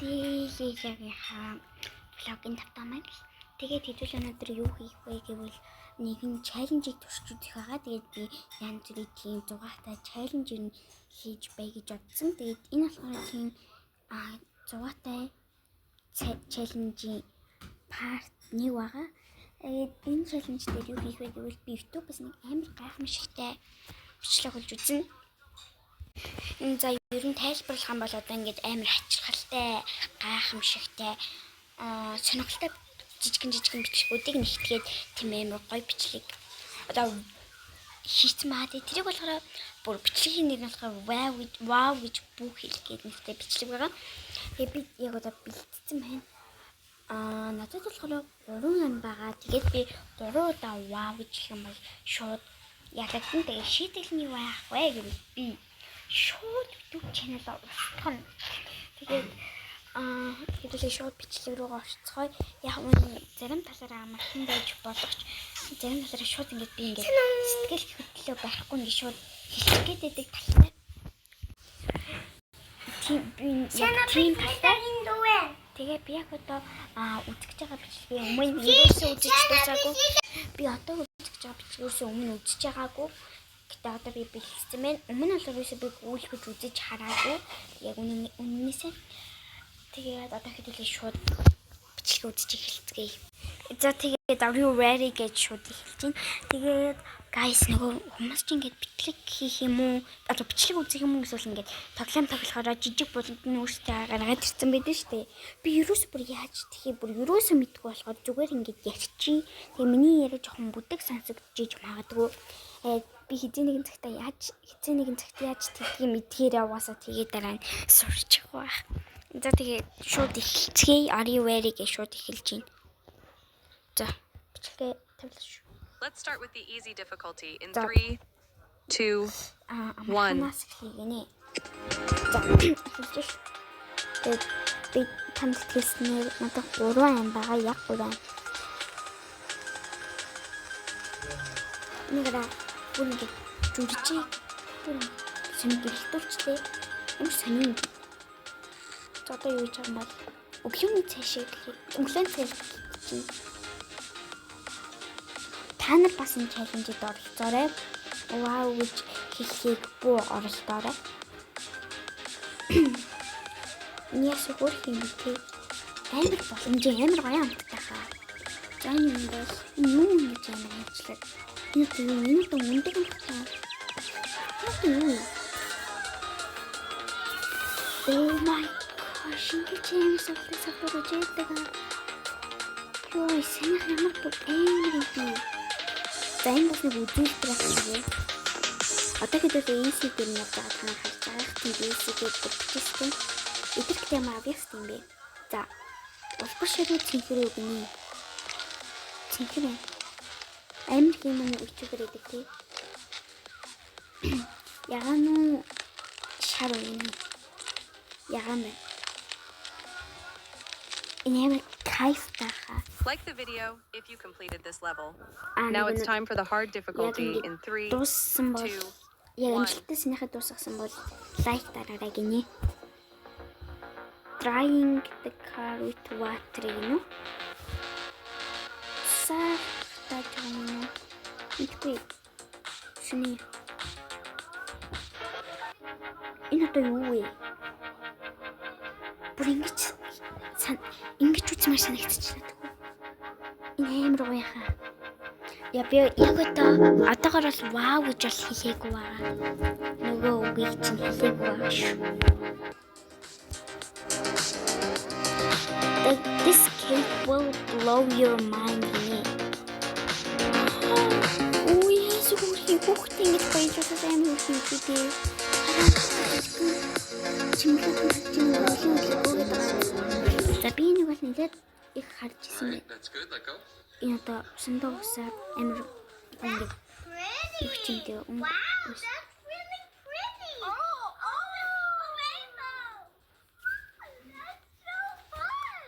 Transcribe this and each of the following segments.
Лилагийнхаа vlog-ын тавтаа маань. Тэгээд хэдүүл өнөөдөр юу хийх вэ гэвэл нэгэн challenge-ийг туршиж үзэх байгаа. Тэгээд би янз бүрийн тийм зугаатай challenge ер нь хийж бай гэж бодсон. Тэгээд энэ болохоор тийм зугаатай challenge-ийн part 1 байгаа. Тэгээд энэ challenge дээр юу хийх вэ гэвэл би YouTube-аас нэг амар гайхамшигтай бичлэг олж үзнэ. Энэ за ер нь тайлбарлах юм бол одоо ингээд амар ачирхалтай, гайхамшигтай, сонирхолтой жижигэн жижигэн бичлэгүүдийг нэгтгээд тийм амар гоё бичлэг одоо хийцэн баа. Тэрийг болохоор бүр бичлэгийн нэр нь болохоор вау гэж, вау гэж бүх хэлэх гээд нэртэй бичлэг байгаа. Тэгээ би яг одоо бэлтцсэн байна. Надад болохоор 3 юм байгаа. Тэгээд би 3 удаа вау гэж хэлэх юм бол шууд ялагдана. Тэгээ шийтгэл нь юу байх вэ гэвэл би шууд YouTube channel-аа устгах. Тэгээд хэдүүлээ шууд бичлэг рүү орцгоё. Яг үнэ зарим талаараа амархан байж болох ч зарим талаараа шууд ингээд би ингээд сэтгэл хөдлөө байхгүй ингээд шууд хэлчих гээд байдаг талтай. Тийм, би яг тийм талтай. Тэгээ би яг одоо үзэж байгаа бичлэгээ өмнө ерөөсөө үзэж дуусаагүй. Би одоо үзэж байгаа бичлэг ерөөсөө өмнө үзэж байгаагүй. Гэтэ одоо би бэлтгэсэн байна. Өмнө нь болохоор ерөөсөө би гүйлгэж үзэж хараагүй. Яг үнэн үннээсээ. Тэгээд одоо хэдүүлээ шууд бичлэг үзэж эхэлцгээе. За, тэгээд "Are you ready?" гэж шууд эхэлж байна. Тэгээд guys, нөгөө хүмүүс чинь ингээд бичлэг хийх юм уу? Одоо бичлэг үзэх юм уу эсвэл ингээд тоглоом тоглохороо жижиг буланд нь өөртөө гаргаад ирсэн байдаг шүү дээ. Би ерөөсөө бүр яаж тхий бүр ерөөсөө мэдгүй болохоор зүгээр ингээд ярьчих. Тэгээ миний яриа жоохон бүдэг сонсогдож магадгүй. Би хэзээ нэгэн цагта яаж хэзээ нэгэн цагт яаж тэгдгийг мэдхээр угаасаа тэгээ дараа нь сурчих байх. За, тэгээ шууд эхэлцгээе. "Are you ready?" гэж шууд эхэлж байна. За, бичлэгээ тавилаа шүү. Let's start with the easy difficulty in За. three, two, one. Амарханаас эхлэе гинэ. За, эхэлж ш. Тэгээд би танд хэлснээр надад 3 ам байгаа, яг 3 ам. Нэгра бүр ингэ жүржээ. Бүр сонь гэрэлтүүлчлээ. Ямар сонин юм. За, одоо юу хийж байгаа юм бол өглөөний цай шиг, өглөөний цай чинь та нар бас энэ challenge-д оролцоорой. Вау гэж хэлхийг бүү оролдоорой. Яас хөөрх юм бэ те? Амар боломжийн амар гоё амттай хаа. За, энэ юм бол энэ юу юм гэж амар ажиллаад. Энэ одоо юу? Энэ одоо өндөг амттай. Энэ юу юм? Oh my gosh, ингэж амар савлаа савлаа гэж ярьдаг. Йоо, санийх ямар бүр амар юм бэ? За, энэ бас нэг үзүүлбэр ах шиг. Одоо хэдүүлээ easy дээр нь явж байгаа, та нар харж байгаа. Тийм, easy гэж бүр бичсэн. Эдгэрхтэй ямар obvious юм бэ? За, улбар ширүү цэнхэр үү гинэ. Цэнхэр байна. Амар юм өчигдөр байдаг тий. Ягаан уу, шар уу гинэ. Ягаан байна. Энэ амар кайфтай хаа. Like the video if you completed this level. Now Now it's time for the hard difficulty in three, дууссан бол two, яг one. амжилттай санийхаа дуусгасан бол like дараарай гинэ. Drying the car with water гинэ. Сар тааж байгаа юм уу? Мэдгүй. Шүний. Энэ одоо юу вэ? Бүр ингэж ингэж үзмээр санагдчихлаа тэгвэл. Энэ амар гоё хаа. Я би яг одоогор бол вау гэж бол хэлээгүй байгаа. Нөгөө үгийг чинь хэлээгүй байгаа шүү. This cake will blow your mind гинэ. Оо, яас хөөрхий хүүхдээ ингэж баяжуулаад амар хөөрхий юм чи дээ. Чимлэг чинь өглөө өглөө гөөгээд байгаа. За, би энийг бол нэлээд их харж исэн байна. That's good. Let go. Энэ одоо усандаа усаар амар гоё ингэж юу ч юм дээ. Wow, that's really pretty. Oh, it's a rainbow. That's so fun.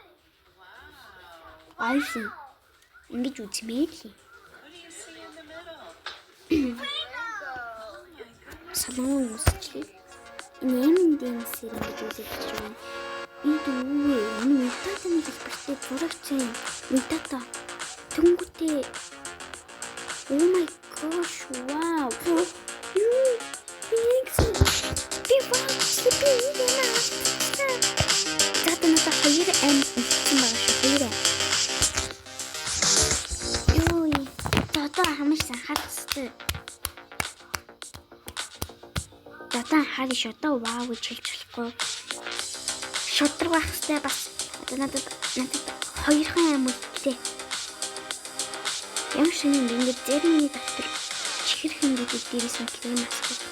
Гоё. Ингэж үзмээр л юм. What do you see in the middle? Солонгон үсчлээ. Энэ M&M's-ээр ингэж үзэж байна. Энэ юу вэ? Энэ mutant-ны хэлбэртэй зурагч юм. Mutant. Тэнгүүтээ. Oh my gosh, wow. Юу? Би ингэсэн. Би вау, би нэг юм алдсан. За, надад хоёр ам үлдсэн байгаа шүү. Хоёр ам. Юу? За, одоо хамаас анхаарах хэрэгтэй. За, одоо анхаарь ш. Одоо вау гэж хэлж болохгүй. Шударга байх хэрэгтэй бас. Одоо надад хоёрхан ам үлдлээ. Ямар шинэ юм бэ? Ингээд зарим дотор чихэрх ингээд дээрээс нь юм асах.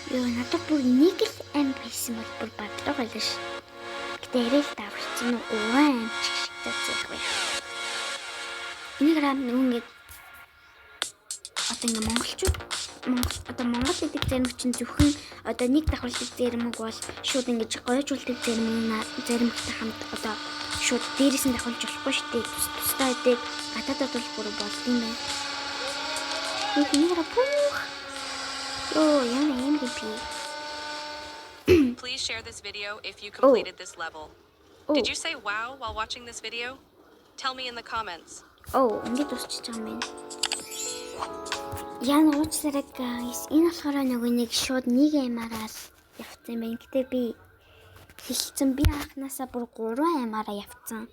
Йоо, надад бүр нэг л ам байсан бол бүр бодлого байлаа ш. Гэтэ арай л даварцсан уу, гурван ам ч шиг заах вэ. Энийг рам нөгөө ингээд одоо ингээ монголчууд, Монгол, одоо Монгол гэдэг зэрмэг чинь зөвхөн одоо нэг давхарлаг зэрмэг бол шууд ингэж гойжуулдаг зэрмэг зэрмэгтэй хамт одоо шууд дээрээс нь давхарлаж болохгүй шүү дээ. Тус тусдаа байдаг. Гадаадад бол бүр болд юм байна. Нэг нэг пүүх. Йоо, ямар юм бэ би? Please share this video if you completed this level. Oh. Did you say wow while watching this video? Tell me in the comments. Оо, ингэж дуусчихж байгаа юм байна. Яна, уучлаарай, guys. Энэ болохоор нөгөө нэг шууд нэг амаараа л явцсан юм байна. Гэтэ би хэлсэн, би анханасаа бүр 3 амаараа явцсан.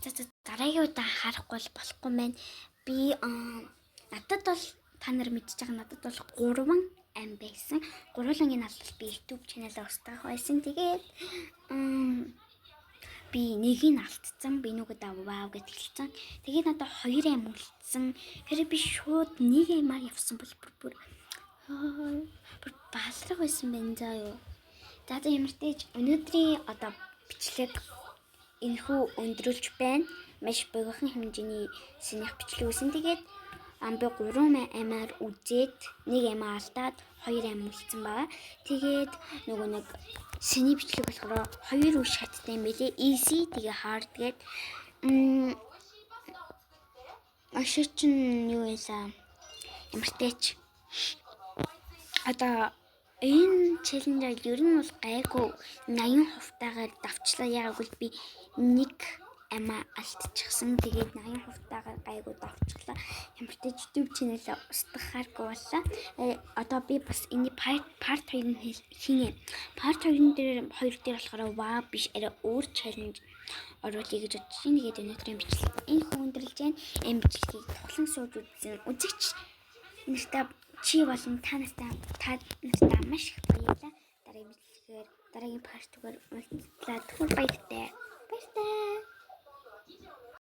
За, дараагийн удаа анхаарахгүй бол болохгүй маань. Би надад бол, та нар мэдчихэж байгаа, надад бол 3 ам байсан. Гурвангийн албал би YouTube channel-аа устгах байсан. Тэгээд би нэгийг нь алдсан. Би нүгэд вау гэж хэлсэн. Тэгээд надад хоёр ам үлдсэн. Тэгэхээр би шууд нэг амаар явсан бол бүр балрах байсан байна заа юу. За, ямартай ч өнөөдрийн одоо бичлэг энэхүү өндөрлж байна. Маш богинохон хэмжээний сэнийх бичлэг үүсэн. Тэгээд би 3 амаар үзээд, нэг амаа алдаад, хоёр ам үлдсэн байгаа. Тэгээд нөгөө нэг сэний бичлэг болохоор хоёр үе шаттай юм билээ. Easy, тэгээ hard гээд ашиг чинь юу байлаа. Ямартай ч одоо энэ challenge ер нь бол гайгүй 80% таагаар давчлаа. Яг гэвэл би нэг амиа алдчихсан. Тэгээд 80% таагаар гайгүй давчлаа. Ямартай ч YouTube channel устгахааргүй боллоо. Одоо би бас энэ part 2 нь хийнэ. Part 2-ын дээр, 2 дээр болохоор вау биш, арай өөр challenge оруулъя гэж бодож байна. Тэгээд өнөөдрийн бичлэг энэ өндөрлж байна. Энэ бичлэгийг тухлан сууж үзсэн үзэгч нартай, чи болон та нартай маш их баярлалаа. Дараагийн бичлэгээр, дараагийн part 2-аар уулзлаа. Түр баяртай.